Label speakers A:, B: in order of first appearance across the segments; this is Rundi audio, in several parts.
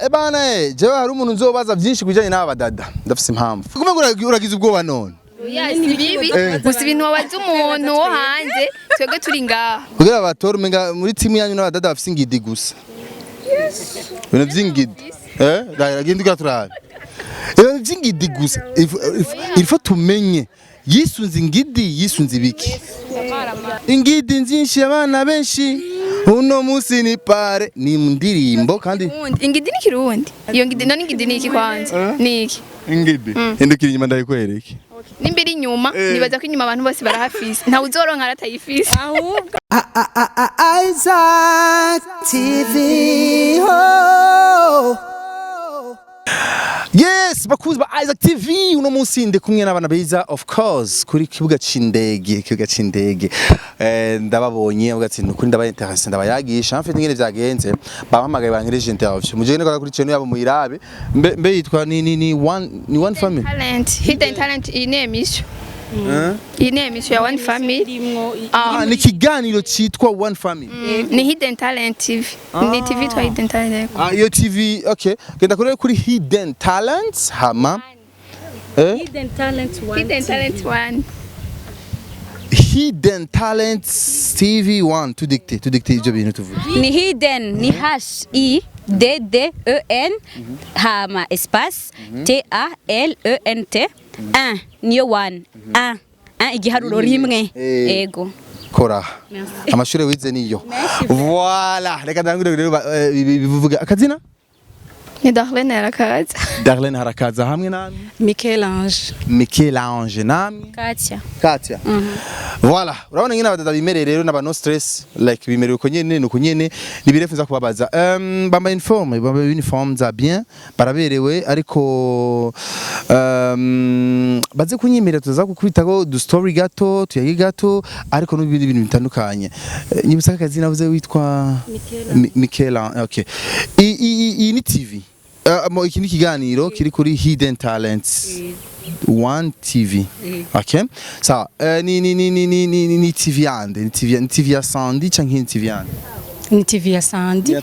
A: Ebana, jewe hari umuntu nzobaza byinshi kubijanye n'aba badada, ndafise impamvu. Kumengo uragize ubwoba none.
B: Si bibi, gusa ibintu wabaza umuntu wo hanze, twebwe turi ngaha.
A: Kugira abatore, umenga muri timu yanyu n'abadada bafise ingidi gusa. Ibintu vy'ingidi. Rahira genda ugira turabe. Ibintu vy'ingidi gusa. Il faut tumenye. Yisunze ingidi, yisunze ibiki? Ingidi nzinshi, abana benshi. Uno musi ni pare ni ndirimbo kandi.
B: Kirundi. Ingidi ni Kirundi. Iyo ngidi none, ingidi ni iki kwanza? Ni iki?
A: Ingidi. Hindukira inyuma ndayikwereke.
B: Nimba iri inyuma, nibaza ko inyuma abantu bose barahafise, ntawe uzoronka aratayifise.
C: Ahubwo.
D: Isaac TV. Oh.
A: Yes, bakunzi ba Isaac TV, uno munsi ndi kumwe n'abana beza, of course, kuri kibuga c'indege, kibuga c'indege. Ndababonye avuga ati nukuri ndaba intéressé, ndabayagisha. Mfite ingene vyagenze, bampamagaye bankereje interview. Muje ne kuri channel yabo muyirabe. Mbe yitwa ni one, ni One Family.
B: Talent, Hidden Talent, iyi ni émission. Iyi ni émission ya One Family.
C: Irimwo.
A: Ah, ni kiganiro citwa One Family.
B: Ni Hidden Talent TV. Ni TV twa Hidden Talent.
A: Ah, iyo TV, okay. Genda kuri Hidden Talents hama.
C: Hidden Talent One.
B: Hidden Talent One.
A: Hidden Talents TV 1, tudicte, tudicte ivyo bintu tuvuge.
E: Ni hidden, ni H I D D E N hama espace T A L E N T 1, niyo 1 1 1, igiharuro rimwe. Ego.
A: Kora amashure wize niyo. Voilà, reka ndangure rero bivuga akazina.
B: Ni Darlene Yarakaza.
A: Darlene Harakaza hamwe namwe?
C: Michel-Ange.
A: Michel-Ange, namwe?
E: Katia.
A: Katia. Voilà, urabona ngene abadada bimereye rero n'aba no stress, like bimereye uko nyene, nuko nyene nibirefu nza kubabaza. Bambaye uniforme, bambaye uniforme za bien, baraberewe, ariko baze kunyemerera tuza gukubitako du story gato, tuyage gato, ariko n'ibindi bintu bitandukanye. Nyibutsa akazi navuze witwa Michaela. Okay. Iyi ni TV. Iki ni ikiganiro kiri kuri Hidden Talents One TV. Okay. Sawa, ni TV yande, ni TV, ni TV ya Sandy canke ni TV yande?
C: Ni TV ya Sandy.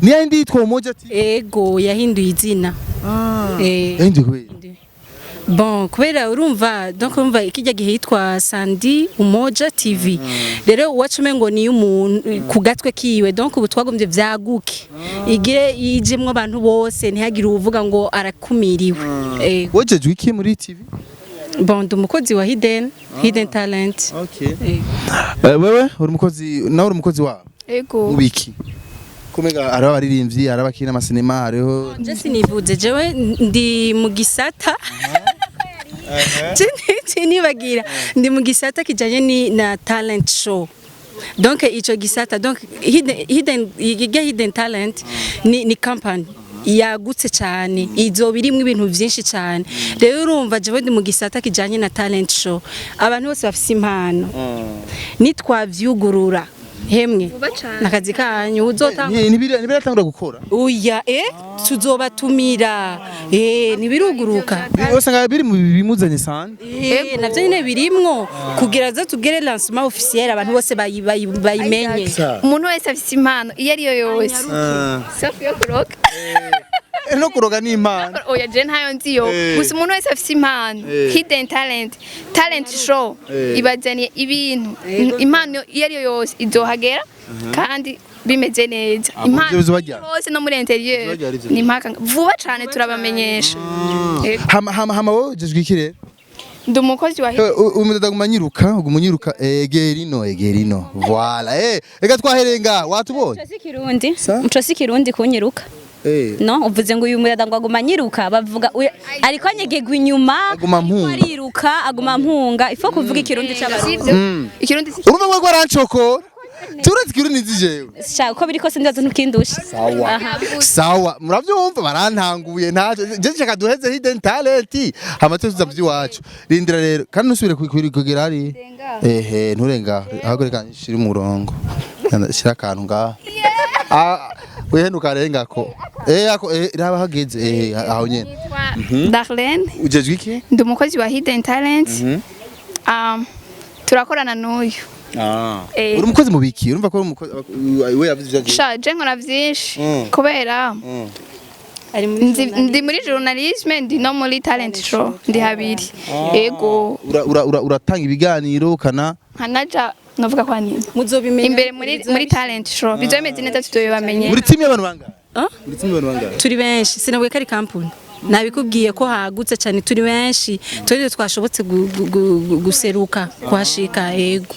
A: Ni yandi yitwa Umoja TV.
C: Ego, yahinduye izina.
A: Yahinduye kubera?
C: Bon, kubera urumva, donc urumva ikijya gihe yitwa Sandy Umoja TV. Rero uwacume ngo ni umuntu ku gatwe kiwe, donc ubu twagombye vyaguke. Igire yijemwo abantu bose, ntihagire uvuga ngo arakumiriwe.
A: Wejejwe iki muri TV?
C: Bon, ndi umukozi wa Hidden Talent.
A: Okay. Wewe uri umukozi, nawe uri umukozi wabo?
B: Ego.
A: Ubiki? Kumega hariho abaririmbyi, hariho abakina amasinema, hariho
C: Je sinivuze, jewe ndi mu gisata. Je nibagira ndi mu gisata kijanye ni na talent show. Donc ico gisata, donc Hidden Talent ni company yagutse cyane, izoba irimwo ibintu byinshi cyane. Rero urumva jewe ndi mu gisata kijanye na talent show, abantu bose bafise impano nitwavyugurura hemwe.
B: Vuba cane.
C: Nakazi kanyu uzotanga.
A: Ntibiratangura gukora.
C: Uya, tuzobatumira, ntibiruguruka.
A: Usanga biri mu bimuzanye Sandy.
C: Navyo nyine birimwo kugira zo tugere lancement officiel, abantu bose bayimenye.
B: Umuntu wese afise impano iyo ari yo yose, sauf yo kuroga.
A: No kuroga ni impano.
B: Oya, je ntayo nzi yo. Gusa umuntu wese afise impano, Hidden Talent talent show ibazaniye ibintu, impano iyo ari yo yose izohagera kandi bimeze neza. Impano
A: Ivyo bizoba ryari?
B: hose no muri intérieur.
A: Bizoba ryari ivyo?
B: Ni impaka vuba cane, turabamenyesha. Ego.
A: Hama wowe ujejwe iki rero?
B: Ndi umukozi wa
A: Umudada aguma anyiruka, uguma unyiruka, egera ino, egera ino. Voilà, reka twahereye ngaha, watubonye?
E: Muco si Kirundi.
A: Sa?
E: Muco si Kirundi kunyiruka. No, uvuze ngo uyu mudada ngo aguma anyiruka, bavuga ariko anyegegwa inyuma.
A: Aguma
E: Ariko
A: mpunga.
E: ariruka, aguma mpunga. Ifo kuvuga Ikirundi c'Abarundi.
B: Sivyo, Ikirundi si
A: Urumva ngo arancokora. Turetse Ikirundi nzi jewe.
E: Sha, uko biri kose ndaza ntukindusha.
A: Sawa.
E: Aha.
A: Sawa, muravyumva barantanguye ntaco. Je nshaka duheze Hidden Talent. Hama tuza vy'iwacu. Rindira rero, kandi nusubire kugera hari. Ehe, nturenga. Ahubwo reka nshire umurongo. Shira akantu ngaha. Ah, wehe ntukarengako. Ako raba hageze aho nyene.
B: Nitwa Darlene.
A: Ujejwe iki?
B: Ndi umukozi wa Hidden Talent. Turakorana n'uyu.
A: Uri umukozi mu biki? Urumva ko uri umukozi, we yavuze ivyo agiye.
B: Sha, je nkora vyinshi kubera
C: Ari muri
B: Ndi muri journalisme, ndi no muri talent show, ndi habiri, ego.
A: Uratanga ibiganiro kana
B: Nkanaja novuga kwa nini
C: Muzobimenya
B: imbere muri talent show bizomeze neza, tuzobibamenye.
A: Muri team y'abantu bangahe?
C: Ah?
A: Muri team y'abantu bangahe?
C: Turi benshi, sinabwiye ko ari kampuni, nabikubwiye ko hagutse cyane, turi benshi, turi twashobotse guseruka kuhashika, yego.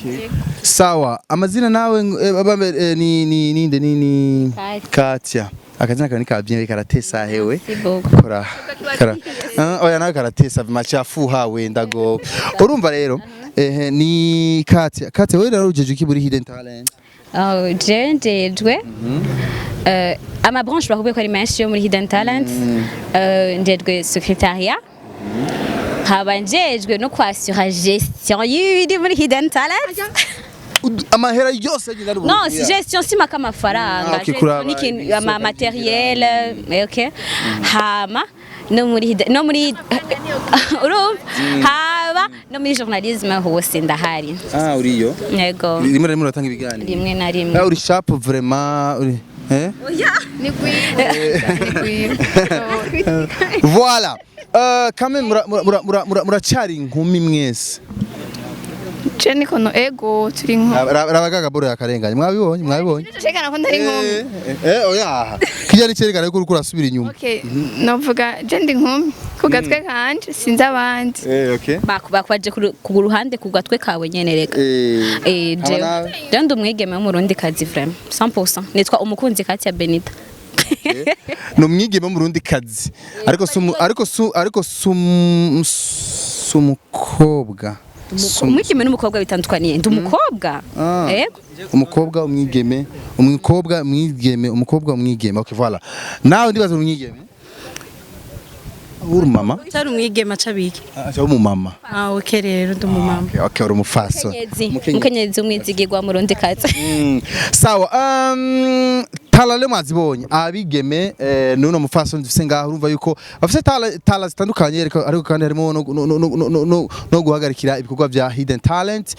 A: Sawa, amazina nawe ni ninde ni
E: Katia.
A: Katia, akazina kawe ni ka bien, karatesa hewe.
E: Merci beaucoup.
A: Kora kara. Ah, oya, nawe karatesa machafuha wenda go urumva rero ni Katia. Katia, wewe rero ujeje iki muri Hidden Talent?
E: Oh, jewe njejwe ama branche bakubwiye ko ari menshi yo muri Hidden Talent. Njejwe secrétariat, nkaba njejwe no kwasura gestion y'ibiri muri Hidden Talent.
A: Amahera yose agenda ari
E: Non, si gestion si maka amafaranga.
A: Ah, okay, kuraba
E: Gestion ni ikintu
A: ibisohoka.
E: ama matériel, okay, hama no muri no muri urumva haba no muri journalisme hose ndahari.
A: Ah, uriyo?
E: Yego.
A: Rimwe na rimwe uratanga ibiganiro?
E: Rimwe na rimwe.
A: Ah, uri sharp vraiment, uri
B: Ni gwiwe, ni gwiwe.
A: Voilà. Quand même muracari inkumi mwese.
B: Je niko no, ego, turi nko
A: Rabaga boro yakarenganye, mwabibonye, mwabibonye.
B: Cekana ko ntari inkumi.
A: Oya, kijya ni cyerekana yuko uriko urasubira inyuma.
B: Okay, novuga je ndi inkumi ku gatwe kanje, sinzi abandi.
A: Okay.
E: Bakwaje ku ruhande ku gatwe kawe nyene reka.
A: Hama
E: Jewe
A: nawe?
E: Jewe ndi umwigeme w'umurundi kazi vraiment 100%, nitwa Umukunzi Katia Benita.
A: Ni umwigeme w'umurundi kazi, ariko si umukobwa.
E: Umwigeme n'umukobwa bitandukaniye, ndi umukobwa.
A: Ah.
E: Yego.
A: Umukobwa, umwigeme, umukobwa, umwigeme, umukobwa, umwigeme. Okay, voilà. Nawe ndibaza uri umwigeme, uri mama?
C: Cyari umwigeme acabiki.
A: Acha umumama.
C: Ah, okay, rero ndi umumama.
A: Okay, uri umufaso.
E: Mukenyezi, mukenyezi umwizigirwa murundi kazi.
A: Sawa, talent mwazibonye abigeme, nuno mufaso dufise ngaho, urumva yuko bafise talent zitandukanye, ariko kandi harimo no guhagarikira ibikorwa vya Hidden Talent,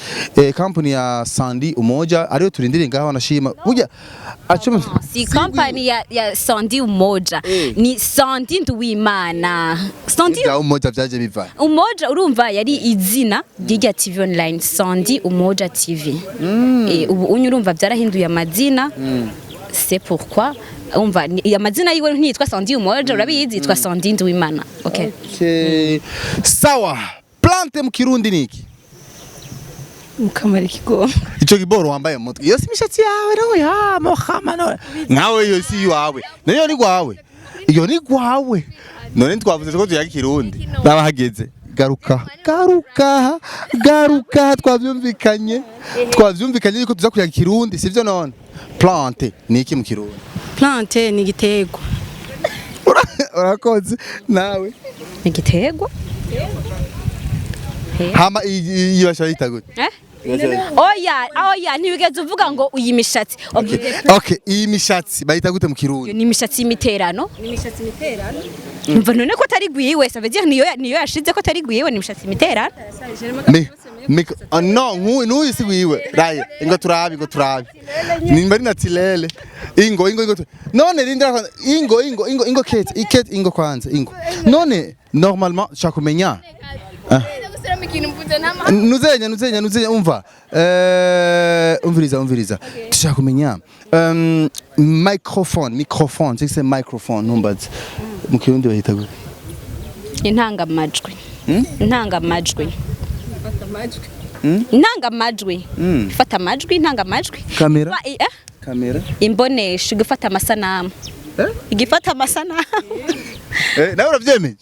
A: company ya Sandy Umoja ariyo turindiriye ngaho anashima burya acuma.
E: Si company ya Sandy Umoja. Ni Sandy Nduwimana, Sandy
A: Vya Umoja vyaje biva?
E: Umoja, urumva yari izina ry'irya TV online, Sandy Umoja TV. Ubu unyu urumva byarahinduye amazina, c'est pourquoi umva amazina yiwe ntiyitwa Sandy Umoja, urabizi, yitwa Sandy Nduwimana, okay.
A: Okay. Sawa, plante mu Kirundi niki?
C: Mukamara ikigongo.
A: Ico giboro wambaye mu mutwe, iyo si imishatsi yawe no ya mohama no nkawe, iyo si iwawe, nayo ni gwawe, iyo ni gwawe. None twavuze ko tuyaga ikirundi, nabahageze. Garuka, garuka, garuka, twavyumvikanye, twavyumvikanye yuko tuza kuyaga ikirundi, sivyo? None plante ni iki mu Kirundi?
C: Plante ni igiterwa.
A: Urakoze nawe.
E: Igiterwa.
A: Hama iyi basha yita gute?
E: Eh? Oya, oya, ntibigeze uvuga ngo uyi mishatsi.
A: Okay, iyi mishatsi bayita gute mu Kirundi?
E: Ni imishatsi y'imiterano.
C: Ni imishatsi miterano.
E: Umva none ko atari gwiwe, ça veut dire niyo yashize ko atari gwiwe, ni imishatsi miterano.
A: Mi ah, no, nkuyu si wiwe. Raye ingo turabe, ingo turabe nimba ari naturelle. Ingo, ingo, ingo, none rindira ingo, ingo, ingo, ingo, Kate, Kate, ingo kwanza, ingo. None normalement shaka kumenya
B: Gusubiramo ikintu mvuze nta
A: nuzenya, nuzenya, nuzenya, umva, umviriza, umviriza, tushaka kumenya microphone, microphone, c'est microphone, ntumbaze mu Kirundi bahita gute?
E: Intangamajwi. Intangamajwi. Intangamajwi. Ifata amajwi, intangamajwi.
A: Kamera?
E: Ba-
A: Kamera.
E: Imbonesha, igifata amasanamu.
A: Eh?
E: Igifata amasanamu.
A: Nawe uravyemeye,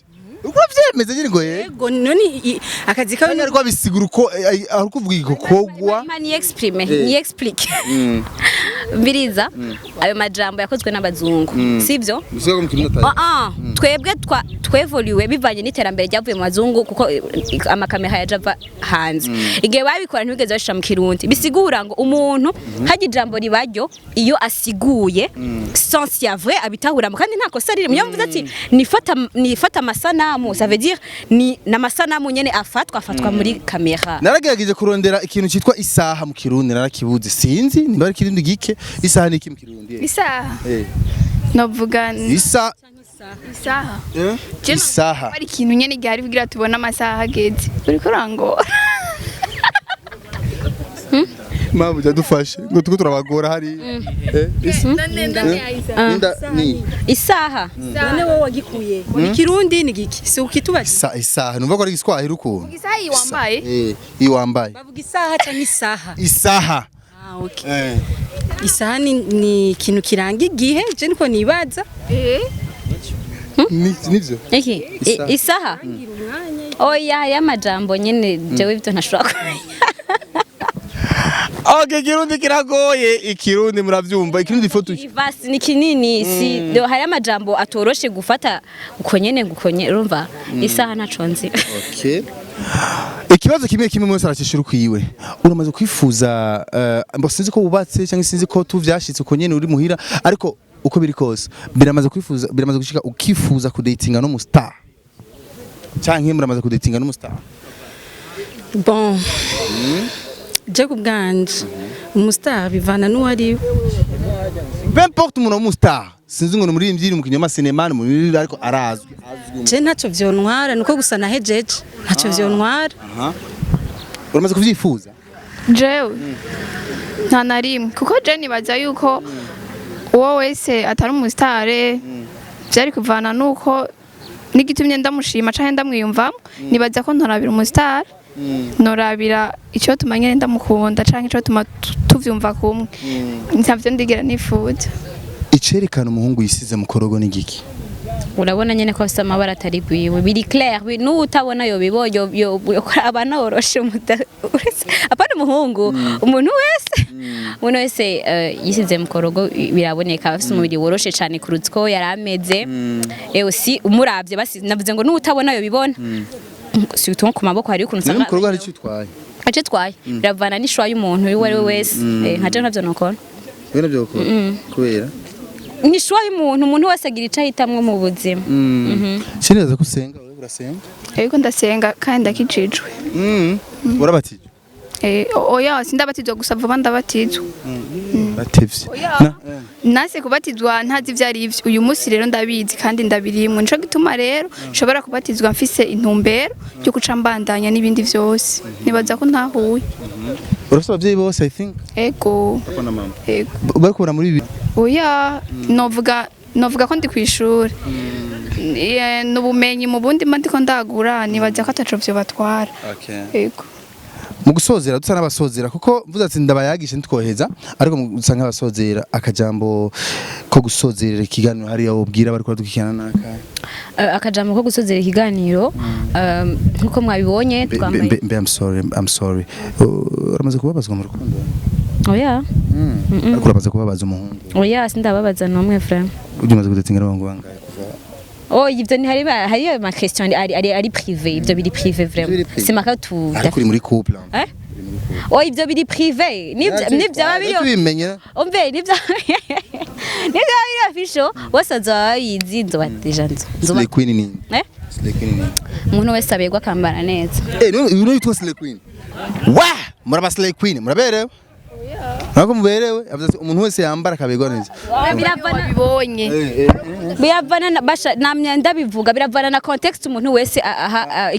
A: uko uravyemeze nyine ngo yego?
C: Yego, none akazi kawe
A: Kandi ariko abisigura uko ari kuvuga igikogwa.
E: Ma ni exprime, ni explique. Mbiriza, ayo majambo yakozwe n'abazungu. Sivyo?
A: Bisiga mu Kirundi atari.
E: Ah, ah, twebwe twevoluwe bivanye n'iterambere ryavuye mu bazungu, kuko amakamera yaje ava hanze. Igihe babikora ntibigeze bashira mu Kirundi, bisigura ngo umuntu hajya ijambo ribaryo iyo asiguye sens ya vrai abitahuramo, kandi nta kosa ririmo. Iyo mvuze ati nifata amasanamu, ça veut dire ni n'amasanamu nyene afatwa muri kamera.
A: Naragerageje kurondera ikintu cyitwa isaha mu Kirundi, narakibuze, sinzi nimba ari Kirundi gike. Isaha ni iki mu Kirundi?
B: Isaha?
A: Eh.
B: Novuga
A: Isa
B: Isaha. Je
A: Isaha.
B: Hari ikintu nyene gihari kugira tubone amasaha ageze. Uriko urangora.
A: Mama ujadufashe ngo tuko turabagora hari Ninda ni
E: Isaha.
C: None wowe wagikuye ikirundi ni giki? Si ukitubaza.
A: Isaha numva ko ari igiswahili ukuntu.
B: Isaha iyi wambaye?
A: Iyi wambaye.
C: Bavuga isaha canke isaha?
A: Isaha.
C: Ah, okay. Isaha ni ikintu kiranga igihe, je niko nibaza.
A: Nivyo.
E: Iki isaha. Oya, y'amajambo nyene jewe ivyo ntashobora kumenya.
A: Okay, ikirundi kiragoye, ikirundi muravyumva, ikirundi foto.
E: Ivasi ni kinini, si hari amajambo atoroshe gufata uko nyene, ngo uko nyene, urumva isaha ntaco nzi.
A: Okay. Ikibazo kimwe kimwe mwese aracishura ukwiwe. Uramaze kwifuza, mbo sinzi ko wubatse cyangwa sinzi ko tuvyashitse uko nyene uri muhira, ariko uko biri kose biramaze kwifuza, biramaze gushika ukifuza kudatinga no mu star. Canke muramaze kudatinga no mu star?
C: Bon, je ku bwanje umustar bivana n'uwari we.
A: Peu importe umuntu wo mu star. Sinzi ngo ni umuririmbyi, ni umukinnyi w'amasinema, ni umuririmbyi, ariko arazwi.
C: Je ntacyo vyontwara, nuko gusa nahejeje, ntacyo vyontwara.
A: Uramaze kuvyifuza?
B: Jewe nta na rimwe, kuko je nibaza yuko uwo wese atari umusitare byari kuvana nuko n'igitumye ndamushima canke ndamwiyumvamo. Nibaza ko ntorabira umusitare, norabira icyo tuma nyene ndamukunda canke icyo tuma tuvyumva kumwe. Ntavyo ndigera nifuza.
A: Icerekana umuhungu yisize mu korogo ni giki?
E: Urabona nyene ko afise amabara atari gwiwe, biri clair, n'uwutabona yobibo yo aba noroshe apana umuhungu, umuntu wese yisize mu korogo biraboneka, afise umubiri woroshe cane kuruta uko yari ameze. Aussi umuravye basi navuze ngo n'uwutabona yobibona, surtout nko ku maboko hari ukuntu
A: None
E: usanga
A: mu korogo hari icyo utwaye?
E: Ace twaye biravana n'ishwa y'umuntu uwo ari we wese. Nka je ntavyo nokora.
A: Wewe navyo ukora? Kubera?
E: Ni choix y'umuntu, umuntu wese agira ico ahitamwo mu buzima.
A: Sineza ko usenga, wewe urasenga?
B: Ariko ndasenga kandi ndakijijwe.
A: Urabatijwe?
B: Oya, sindabatizwa, gusa vuba ndabatizwa.
A: Batevye.
B: Oya.
A: Na
B: Nase kubatizwa ntazi ivyo ari ivyo. Uyu munsi rero ndabizi kandi ndabirimwe, nico gituma rero nshobora kubatizwa mfise intumbero yo guca mbandanya n'ibindi vyose. Nibaza ko ntahuye.
A: Urafite abavyeyi bose, I think?
B: Ego.
A: Papa na mama.
B: Ego.
A: Bari kubona muri ibi?
B: Oya, novuga ko ndi kw'ishuri. N'ubumenyi mu bundi mba ndiko ndagura, nibaza ko ataco vyo batwara.
A: Okay.
B: Ego.
A: Mu gusozera, dusa n'abasozera, kuko mvuze ati ndabayagishe ntitwoheza, ariko mu dusa nk'abasozera, akajambo ko gusozerera ikiganiro hariya wobwira bari kuradukikana naka?
E: Akajambo ko gusozera ikiganiro, nkuko mwabibonye twambaye
A: Mbe I'm sorry, I'm sorry. Uramaze kubabazwa mu rukundo?
E: Oya.
A: Ariko uramaze kubabaza umuhungu?
E: Oya, sindababaza n'umwe vraiment.
A: Ujya umaze kudatinga n'abahungu bangahe kuva?
E: Oh, ivyo ni hari ma question ari privé, ivyo biri privé
A: Biri
E: vraiment.
A: privé.
E: C'est maka tu
A: Ariko uri muri couple?
E: Eh, oh, ivyo biri privé, nivyo aba biri
A: Tubimenye.
E: Umve, nivyo aba biri official bose azoba babizi, nzoba déjà nzoba
A: Slay Queen ni
E: Eh.
A: Slay Queen ni
E: Umuntu wese aberwa akambara neza.
A: Uno yitwa Slay Queen wa muraba Slay Queen muraberewe. Ntabwo muberewe, avuze ati umuntu wese yambara akaberwa neza.
E: Biravana
B: Wabibonye.
E: Biravana na basha namya ndabivuga, biravana na context umuntu wese aha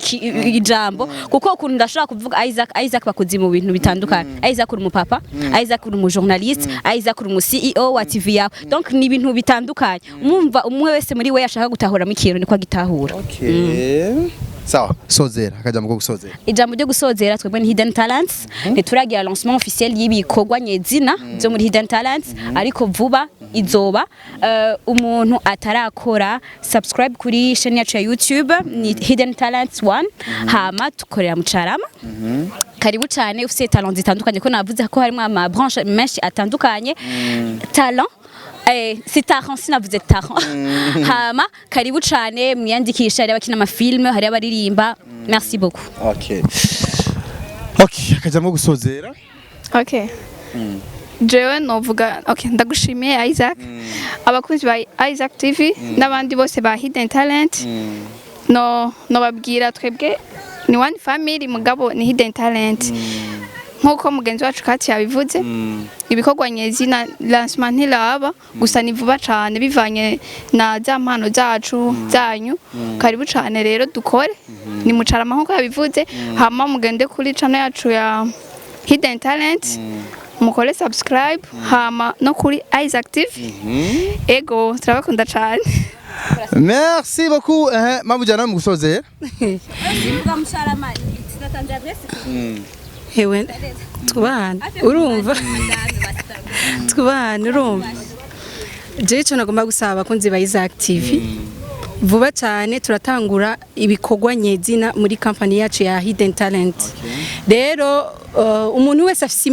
E: ijambo, kuko ukuntu ndashobora kuvuga Isaac, Isaac bakuzi mu bintu bitandukanye. Isaac uri umupapa, Isaac uri umujournaliste, Isaac uri umu CEO wa TV yawe, donc ni ibintu bitandukanye. Umumva umwe wese muri we ashaka gutahuramo ikintu niko agitahura.
A: Okay. Sawa, sozera akajambo ko gusozera.
E: Ijambo ryo gusozera, twebwe ni Hidden Talents, ntituragira lancement officiel y'ibikorwa nyezina byo muri Hidden Talents, ariko vuba izoba. Umuntu atarakora subscribe kuri chaîne yacu ya YouTube ni Hidden Talents 1, hama tukorera mu Carama. Karibu cyane, ufite talent zitandukanye, ko navuze ko harimo ama branche menshi atandukanye, talent. Si talent, sinavuze talent. Hama karibu cyane mwiyandikisha, hari abakina amafilme, hari abaririmba. Merci beaucoup.
A: Okay, akajambo ko gusozera.
B: Okay. Jewe novuga okay, ndagushimiye Isaac. Abakunzi ba Isaac TV n'abandi bose ba Hidden Talent. No nobabwira twebwe ni one family, mugabo ni Hidden Talent. Nk'uko mugenzi wacu Kati yabivuze, ibikorwa nyezina, lancement ntiraba, gusa ni vuba cane bivanye na za mpano zacu zanyu. Karibu cane rero, dukore ni mucarama nk'uko yabivuze. Hama mugende kuri channel yacu ya Hidden Talent, mukore subscribe, hama no kuri Isaac TV. Ego, turabakunda cane.
A: Merci beaucoup. Mabujana mu gusozera.
C: Hewe, twubahane, urumva, twubahane, urumva. Jewe ico nagomba gusaba abakunzi ba Isaac TV, vuba cyane turatangura ibikorwa nyezina muri company yacu ya Hidden Talent. Rero umuntu wese afise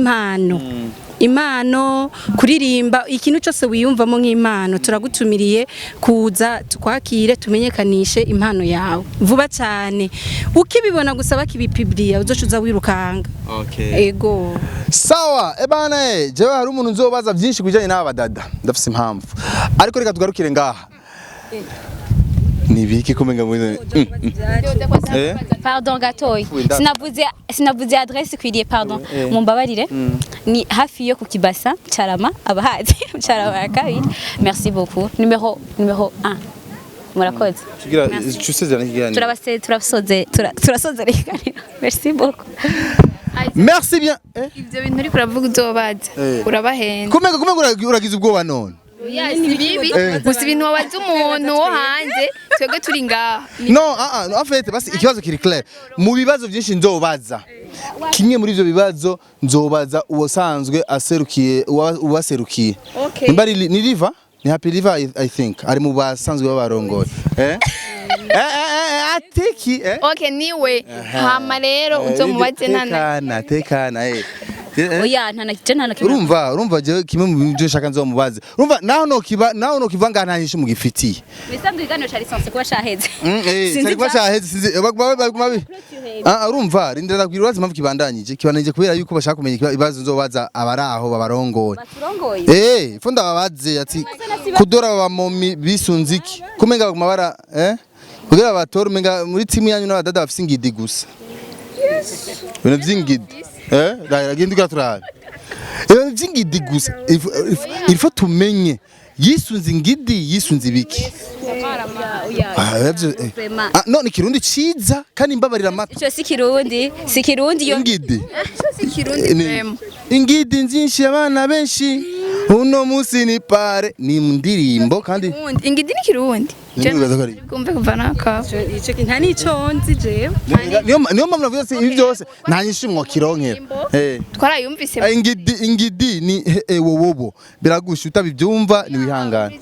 C: impano, kuririmba, ikintu cyose wiyumvamo nk'impano, turagutumiriye kuza tukwakire, tumenyekanishe impano yawe vuba cyane. Ukibibona gusa bakibipibliya, uzoca uza wirukanga. Ego.
A: Sawa, ebana, jewe hari umuntu nzobaza byinshi kubijanye n'aba dada. Ndafise impamvu. Ariko reka tugarukire ngaha. Nibiki kumenga muri Eh?
E: Pardon gatoyi.
A: Wenda.
E: Sinavuze adresse ikwiriye, pardon. Mumbabarire. Ni hafi yo ku Kibasa, Carama, abahazi. Carama ya kabiri. Merci beaucoup. Numéro 1. Murakoze.
A: Tugira tusezerana ikiganiro.
E: Turabase turasoze turasozera ikiganiro. Merci beaucoup.
A: Merci bien. Eh?
B: Ivyo bintu uriko uravuga uzobaza, urabahenda.
A: Kumenga uragize ubwoba none.
B: Si bibi, gusa ibintu wabaza umuntu wo hanze, twebwe turi ngaha.
A: No, en fait, basi ikibazo kiri clair. Mu bibazo byinshi nzobaza, kimwe muri ivyo bibazo nzobaza uwasanzwe aserukiye, uwaserukiye. Nimba ari ni Riva, ni Happy Riva, I think ari mu basanzwe babarongoye. Atiki eh?
B: Okay, niwe. Hama rero uzomubaze nana.
A: Tekana, tekana, eh.
E: Oya, nta na je nta na kimwe.
A: Urumva jewe kimwe mu byo nshaka nzomubaze. Urumva naho no kiva ngaha nta nyinshi mugifitiye.
E: Bisanzwe ikiganiro ca licence kuba caheze.
A: Sinzi
E: Sinzi
A: kuba caheze, sinzi baguma bi. Urumva, rindira ndabwira, urazi impamvu kibandanyije kubera yuko bashaka kumenya ibibazo nzobaza abari aho babarongoye.
E: Baturongoye.
A: Fo ndababaze ati kudora abamomi bisunze iki? Kumenga baguma bara kugira batore, umenga muri timu yanyu n'abadada bafise ingidi gusa. Ibintu vy'ingidi. Rahira genda ugira turabe. Ibintu vy'ingidi gusa. Il faut tumenye yisunze ingidi, yisunze ibiki.
E: Oya.
A: Ah.
E: Vraiment.
A: No, ni kirundi ciza kandi mbabarira amatwi.
E: Ico si Kirundi, si Kirundi yo.
A: Ingidi.
B: Si Kirundi vraiment.
A: Ingidi nzinshi, abana benshi uno musi ni pare, ni ndirimbo kandi.
B: Kirundi. Ingidi ni Kirundi.
A: Nibaza ko ari.
B: Kumve kuva naka.
C: Ico nta nico nzi jewe.
A: Niyo mpamvu navuze ati ibi byose nta nyinshi mwokironkera.
B: Twarayumvise.
A: Ingidi ni wowobo biragusha utabibyumva ni wihangane.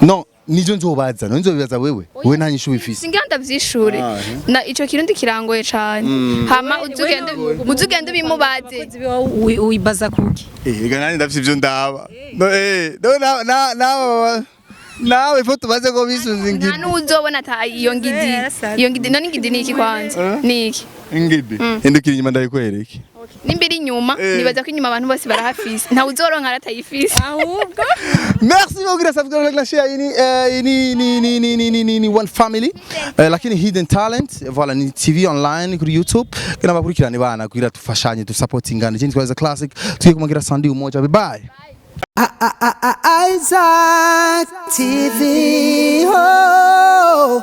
A: No, nivyo nzobaza, no nzobibaza wewe nta nyinshi ubifise.
B: Singira ndavyishure. Na ico Kirundi kirangoye cane. Hama uzugende ubimubaze.
C: Wibaza kuki?
A: Ega nani ndafise ivyo ndaba. No no na na na nawe ifo tubaze ko bisunze
B: Nta
A: ingidi.
B: n'uzobona ata iyo ngidi. Iyo ngidi none ingidi ni iki kwanza? Ni iki?
A: Ingidi. Hindukira inyuma ndabikwereke.
B: Nimba iri inyuma, nibaza ko inyuma abantu bose barahafise. Ntawe uzoronka aratayifise.
C: Ahubwo
A: Merci beaucoup subscribe, like na share. Ini ni ni ni ni ni ni ni one family, lakini Hidden Talent, voilà, ni TV online kuri YouTube kana bakurikirane bana kugira tufashanye, dusupportingane. Ikindi twaza classic tugiye kumagira Sunday umoja. Bye bye.
D: Isaac TV. Oh.